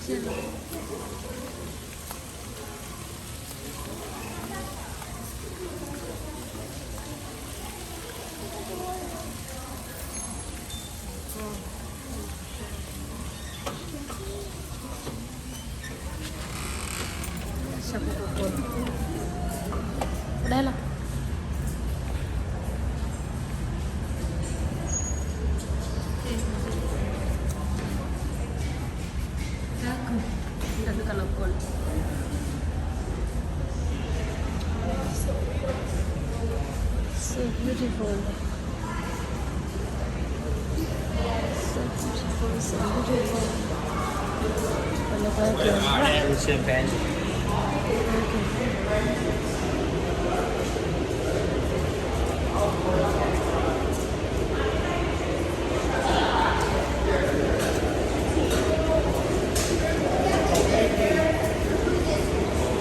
So beautiful. So beautiful, so beautiful. Look like a rock. Okay.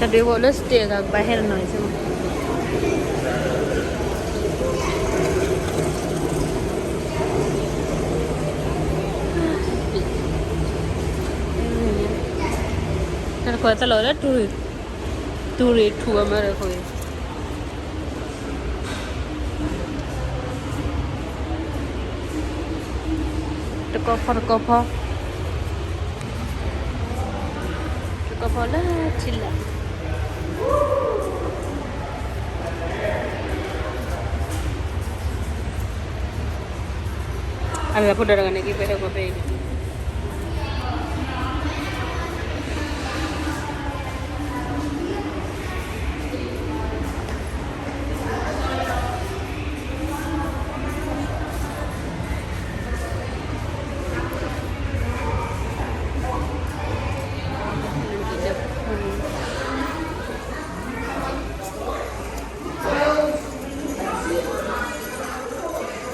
Tadwe wä lä state ကဘၣ်ဟဲတနီၤန့ၣ်စ့ၢ်မး. တၢ်တကွၢ်တၢ်လီၤလၢ တူၤရ့ၤထူးအမၢတၢ်ဃိ တကီၢ်ဖီတကီၢ်ဖီ, တကီၢ်ဖီလၢထံလၢ်, အဝဲဖိဒိၣ်တဂၤန့ၣ် က့ၤပှဲၤထီၣ်ကီၢ်ဖဲအံၤ လီၤလံပာ်လီၤ.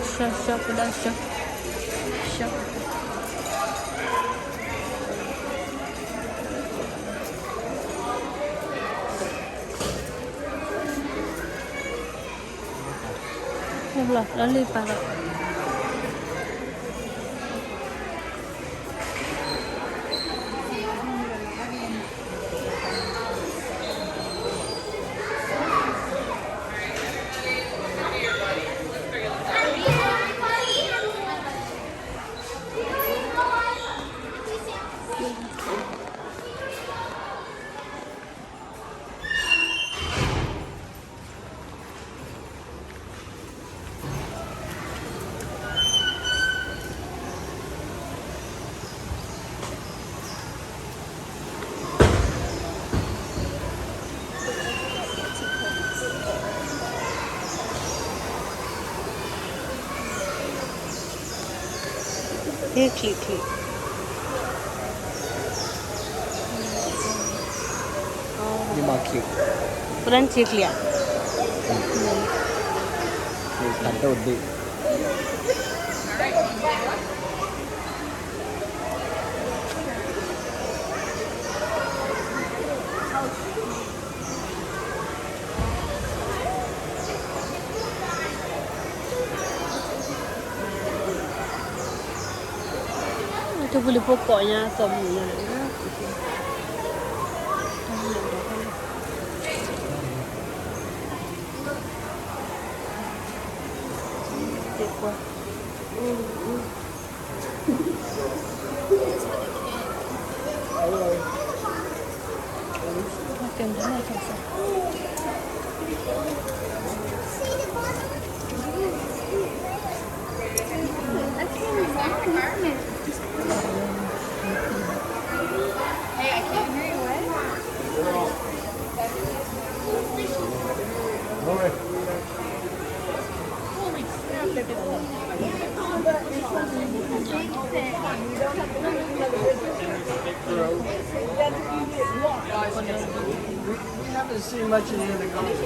ဟ့ၣ်ချံချံ, ပရၢချံချံဧါ, ဖးဒိၣ်ဒ့ၣ် တပူၤလံၤဖိကိးညါ သီၣ်မုၣ်ညါန့ၣ်, သ့ၣ်ကွၢ် We haven't seen much of the other colors.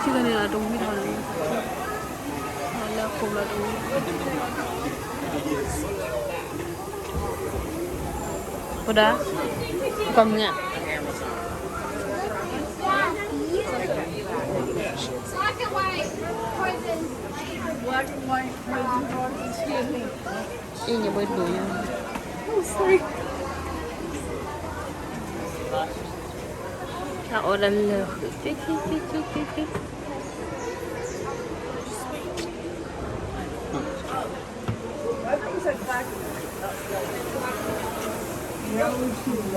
She gonna do we don't know. Hold on. Come here. အ့ၣ် ညါဘၣ်ဒိးယၤ, တၢ်အီၣ်ဒၣ်လၢာ်ဃုာ်,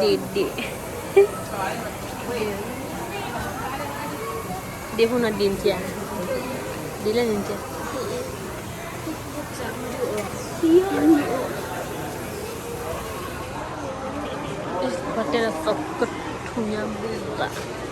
ဒ့ဒ့, ဒ့ဖိနီၤ ဒ့နကဲ, ဒ့လၢနကဲ, ပှၤတဲလၢသီကထူၣ်ညါဘၣ်